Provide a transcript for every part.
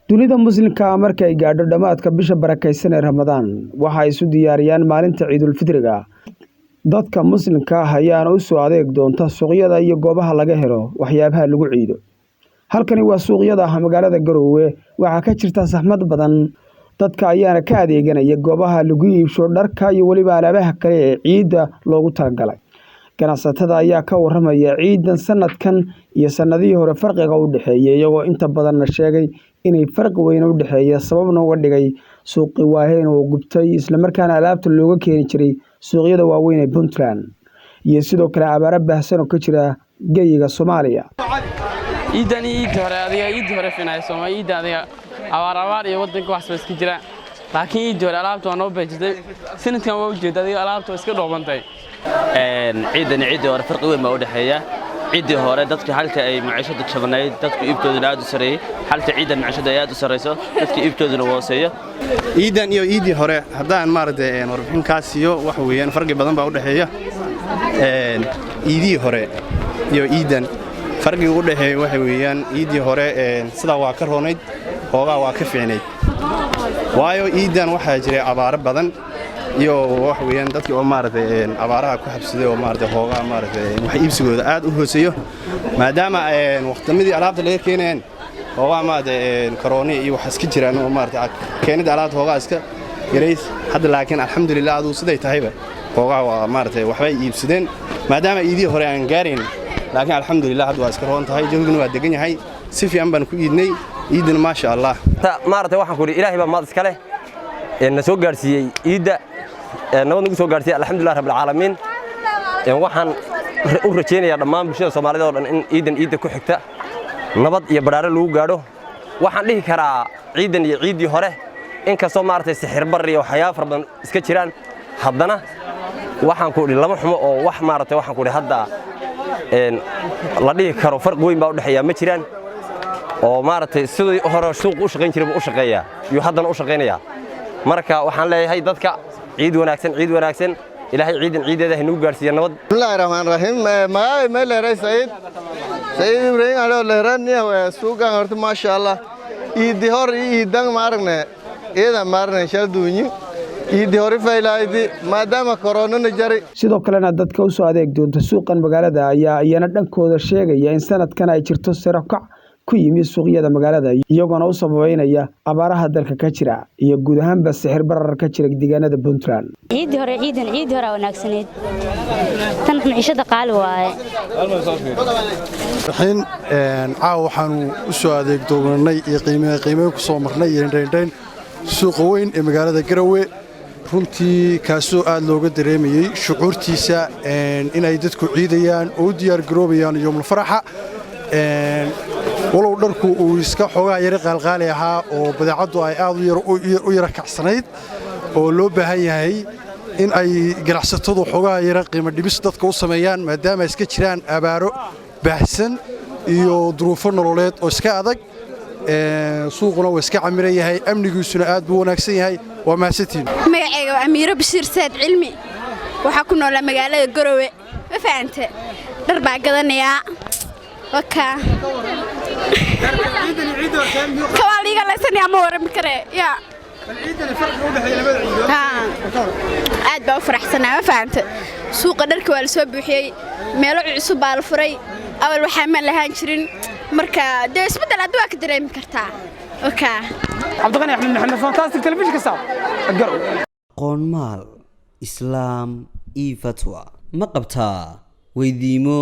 Dunida Muslimka ah marka ay gaadho dhammaadka bisha barakeysan ee Ramadaan, waxa ay isu diyaariyaan maalinta Ciidul Fidriga. Dadka Muslimka ah ayaana u soo adeeg doonta suuqyada iyo goobaha laga helo waxyaabaha lagu ciido. Halkani waa suuqyada magaalada Garowe. Waxaa ka jirta saxmad badan, dadka ayaana ka adeeganaya goobaha lagu iibsho dharka iyo weliba alaabaha kale ee ciidda loogu talagalay. Ganacsatada ayaa ka waramaya ciidan sanadkan iyo sanadihii hore farqiga u dhexeeya, iyagoo inta badanna sheegay inay farqi weyn u dhexeeya, sababna uga dhigay suuqii Waaheen oo gubtay, islamarkaana alaabta looga keeni jiray suuqyada waaweyn ee Puntland, iyo sidoo kale abaaro baahsan oo ka jira geyiga Soomaaliya. Ciidan iyo ciidii hore, adiga ciidii hore fiinay Soomaa. Ciidda adiga abaar abaar iyo wadanka wax iska jira, laakiin ciidii hore alaabta waa noo beejatay. Sanadkan waa ujeeda adiga, alaabta waa iska dhoobantay. Ciidan ciiddii hore farqi weyn baa u dhexeeya. Ciiddii hore dadka halka ay maciishadu jabnayd, dadku iibkooduna aad u sareeyey, halka ciidan maciishadu ay aad u sareyso, dadka iibkooduna hooseeyo. Ciidan iyo ciiddii hore haddaan maaragtay warbixin kaa siiyo, waxa weeyaan farqi badan baa u dhexeeya. Ciidihii hore iyo ciidan farqiga u dhexeeya waxa weeyaan, ciiddii hore sidaa waa ka roonayd, hoogaa waa ka fiicnayd, waayo ciidan waxaa jiray abaaro badan iyo waxa weeyaan dadkii oo maaragtay abaaraha ku xabsiday oo maaragtay hoogaa maaragtay wax iibsigooda aad u hooseeyo, maadaama waqtimadii alaabta laga keenayeen hoogaa maaragtay karooni iyo wax iska jiraan oo maaragtay keenida alaabta hoogaa iska yarays hadda. Laakiin alxamdulilah, aduu siday tahayba hoogaa waa maaragtay waxbay iibsadeen, maadaama iidihii hore aan gaarayn. Laakiin alxamdulilah, hadda waa iska roon tahay, jawiguna waa degan yahay, si fiican baan ku iidnay iidina, maasha Allah. Maaragtay, waxaan ku idhi Ilaahay baa mahad iska leh na soo gaadhsiiyey iidda, nabad nagu soo gaadhsiiyey, alxamdulilah rabbil caalamiin. Waxaan u rajaynayaa dhammaan bulshada Soomaalida oo dhan in ciidan ciidda ku xigta nabad iyo badhaare lagu gaadho. Waxaan dhihi karaa ciidan iyo ciiddii hore, inkastoo maaragtay sixir bar iyo waxyaaba fara badan iska jiraan, haddana waxaan ku idhi lama xumo oo wax maaragtay waxaan ku idhi hadda la dhihi karo farqi weyn baa u dhexeeya ma jiraan, oo maaragtay sidii hore suuq u shaqayn jiray buu u shaqeeyaa iyo haddana u shaqaynayaa. Marka waxaan leeyahay dadka ciid wanaagsan, ciid wanaagsan. Ilaahay ciidan ciideeda ha nagu gaarsiiya nabad. Bismillahi rahmaan rahiim. Magacay may leeray Saciid, Saciid Ibrahim alo leeraniya. Suuqan horta maasha Allah, iidi hor iyo iidan maaragne iyada maaragne shalduunyi. Iidi hori faylaaydi maadaama koronana jari. Sidoo kalena dadka u soo adeeg doonta suuqan magaalada ayaa iyana dhankooda sheegaya in sanadkan ay jirto sare u kac ku yimid suuqyada magaalada, iyagoona u sababeynaya abaaraha dalka ka jira iyo guud ahaanba sixir barar ka jira deegaanada Puntland. Ciiddii hore, ciidan ciiddii hore wanaagsanayd, tan maciishada qaali waaye. Raxiin caawa waxaanu u soo adeeg doonay iyo qiime qiimeyn ku soo marnay iyo indhaindhayn suuqa weyn ee magaalada Garowe, runtii kaasoo aad looga dareemayey shucuurtiisa inay dadku ciidayaan oo u diyaar garoobayaan yoomul faraxa, walow dharku uu iska xoogaa yara qaalqaali ahaa oo badeecaddu ay aad u yara kacsanayd, oo loo baahan yahay in ay ganacsatadu xoogaa yara qiimo dhibis dadka u sameeyaan, maadaama iska jiraan abaaro baahsan iyo duruufo nololeed oo iska adag. Suuquna waa iska camiran yahay, amnigiisuna aad buu wanaagsan yahay. Waa mahadsantiin. Magacayga waa Amiiro Bashiir Saad Cilmi. Waxaa ku noolaa magaalada Garowe. Ma fahante? Dhar baa gadanayaa, wakaa kawaa liiga laysanaya, ma warami kare yaa. Aad baa u faraxsanaa. Ma fahante? Suuqa dharka waa la soo buuxiyey, meelo cusub baa la furay, awal waxaa ma lahaan jirin. Marka dee isbeddel hadda waa ka dareemi kartaa, wakaa. Cabdiqani Axmed Maxamed, Fantastic Telefishinka Saab, Garowe. Qoonmaal Islaam io fatwa ma qabtaa weydiimo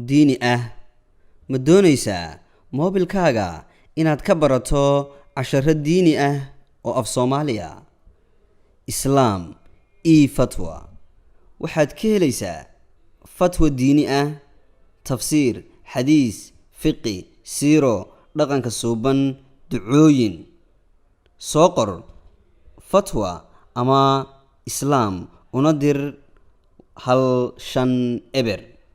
diini ah? Ma doonaysaa moobilkaaga inaad ka barato casharo diini ah oo af Soomaaliya? Islaam io fatwa waxaad ka helaysaa fatwa diini ah, tafsiir, xadiis, fiqi, siiro, dhaqanka suuban, ducooyin. Soo qor fatwa ama islaam una dir 150.